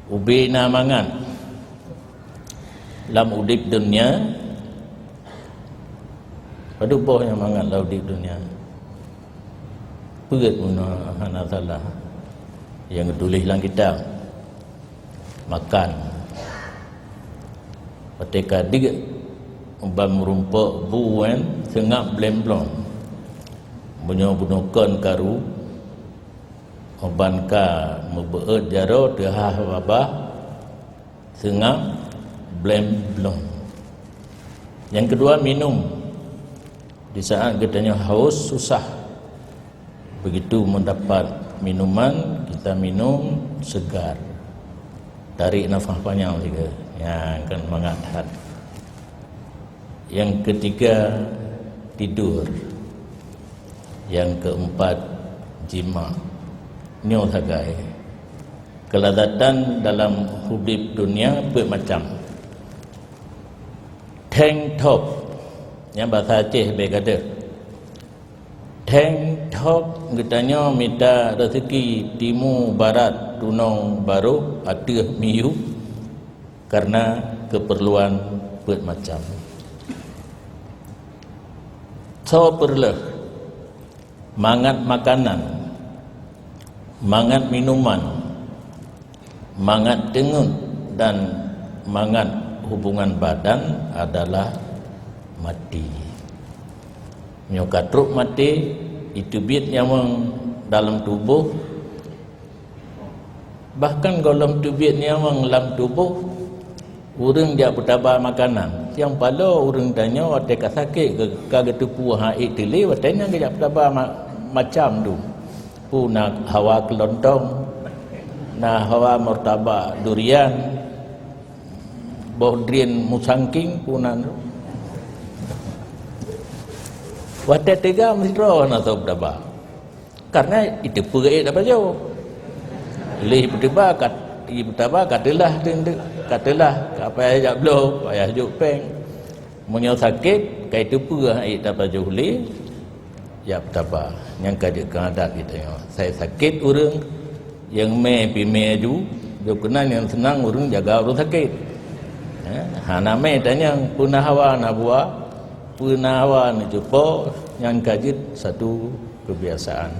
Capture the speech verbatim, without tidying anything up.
Ubé na mangat lam udeb donya. Padub boh nyang mangat lam udeb donya? Peuet meunyoe hana salah nyang geutuléh lam kitab. Makan. Watée ka diek ban meurumpok bu nyan seungab blem blong. Meunyoe bunoe kon karu, ban ka meubeuet jaroe teuhah babah, seungab blem blong. Nyang keudua, minum. Di saat geutanyoe haus, susah begitu mendapat minuman, kita minum, segar. Tarik nafas panjang siga. Nyan kan mangat that. Nyang ketiga, tidur. Nyang keempat, jima. Nyoe sagai. Keuladatan dalam udeb donya peuet macam. Theng thop, nyang basa Aceh bèk gadeuh. Theng thop geutanyoe mita reuzeuki timu, barat, tunong, barôh, ateueh, miyueb, karena keperluan peuet macam. Soe peureuloh? Mangat makanan, mangat minuman, mangat teungeut, dan mangat hubungan badan adalah maté. Nyoe ka trok maté, jiteubiet nyawöng dalam tuboh, bahkan gohlom teubiet nyawöng lam tuboh, ureuëng jak peutaba makanan. Nyang paloe ureuëng tanyoe watée ka sakét, ka geuteupeue han ék teuh lé, watée nyan geujak peutaba ma-, macam tu. Peue na hawa keulontong, na hawa murtabak durian, boh drien musangking, peue na tu. Watée teuga meusidroe na soe peutaba. Karena jiteupeue ék tapajoh. Lé peutaba ka, peutaba ka teulah, ka teulah, ka payah jak bloe, payah jok péng. Meunyoe sakét, ka jiteupeue han ék tapajoh lé, jak peutaba. Nyang ka jeuet keu adat geutanyoe. Sai sakét ureuëng, nyang mé pih mé aju, jok keunan nyang seunang ureuëng jaga ureuëng sakét. Eh, hana mé tanyong, peue na hawa na buah, peue na hawa na cupo, nyan ka jeuet satu kebiasaan.